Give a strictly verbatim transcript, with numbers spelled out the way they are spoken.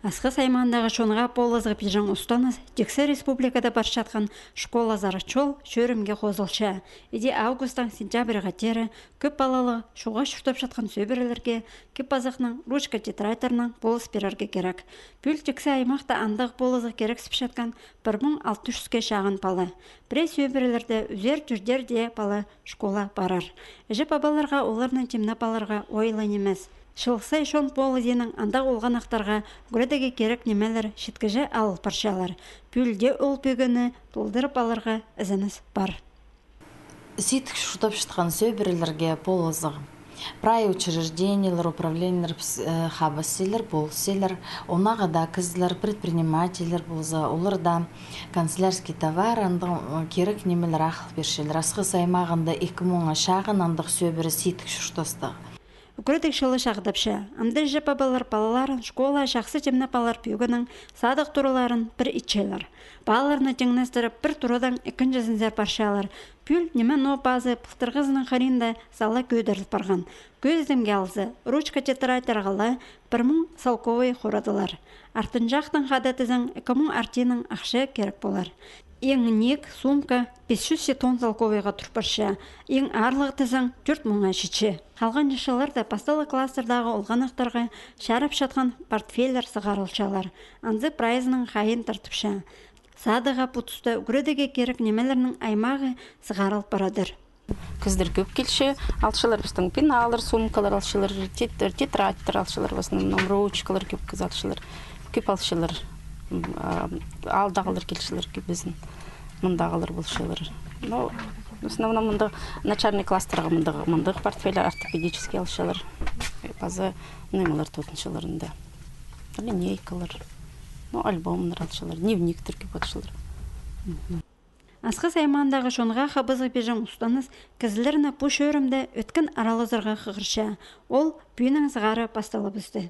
Асхыс аймағындағы чонға полызығ пирҷең устаныс тиксі республикада парчатхан «Школазар чол» чӧрімге хозылча. Іди августтаң сентябрьға теере кӧп палалығ чуға чуртапчатхан сӧбірелерге кип-азахнаң, ручка, тетрадьтарнаң полыс пирерге кирек. Пӱӱл тиксі аймахта андағ полызығ кирексіпчатхан пір муң алты чӱске чағын пала. Пірее сӧбірелерде ӱзер тӧртер дее пала школа парар. Іҷе-пабаларға оларны тимнеп аларға ойлай нимес. Чылығ сай чон полызиинаң андағ олғаннахтарға ӱгредіге кирек нимелер читкіҷе алыл парчалар. Пӱӱл дее ол пӧгені толдырып аларға ізеніс пар. Сидік чуртапчатхан сӧбірелерге полызығ. Прай учреждениелер, управлениелер хабас силер, полыс силер. Ондағы даа кізілер, предпринимательлер полза, олар даа канцелярский товар, андағ кирек нимелер ағыл пирчелер. Асхыс аймағында ікі муңа чағын андағ сӧбіре сидік чуртастығ. Ӱгредіг чылы чағдапча. Амды іҷе-пабалар палаларын школаа чахсы тимнеп алар пӧгенең садығ тураларын пір итчелер. Палаларны тиңнестіріп, пір турадаң ікінҷізінзер парчалар. Пӱӱл ниме ноо пазы пылтырғызының хыринда сала кӧдіріл парған. Кӧзідімге алза, ручка, тетрадьтарға ла пір муң салковай хорадылар. Артынҷахтаң хада тізең, ікі муң артиинаң ахча кирек полар. Иң ниик сумка пис чӱс ситон салковайға тур парча, иң аарлығ тізең, тӧрт муңа читче. Халғанҷы чылларда пасталығ класстардағы олғаннахтарға чарапчатхан портфельлер сығарылчалар. Анзы прайзының хайиин тартыпча. Садығға пу туста ӱгредіге кирек нимелернің аймағы сығарыл парадыр. Кізілер кӧп килче, алчалар пістің пеналлар, сумкалар алчалар, тет-, тетрадьтар алчалар, в основном ручкалар кӧп кізі алчалар, кӧп алчалар. М, а, аалдағылар килчелер кӧбізін, мындағылар полчалар. Но в основном мындағ начальный класстарға мындағ, мындағ портфель ортопедический алчалар. Паза нимелер тотынчалар анда. Линейкалар, ну, альбомнар алчалар, дневниктер кӧп алчалар. Асхыс аймағындағы чонға хабызығ пирҷең устаныс кізілерні пу чӧрімде ӧткін аралазарға хығырча. Ол пӱӱнең сығара пасталыбысты.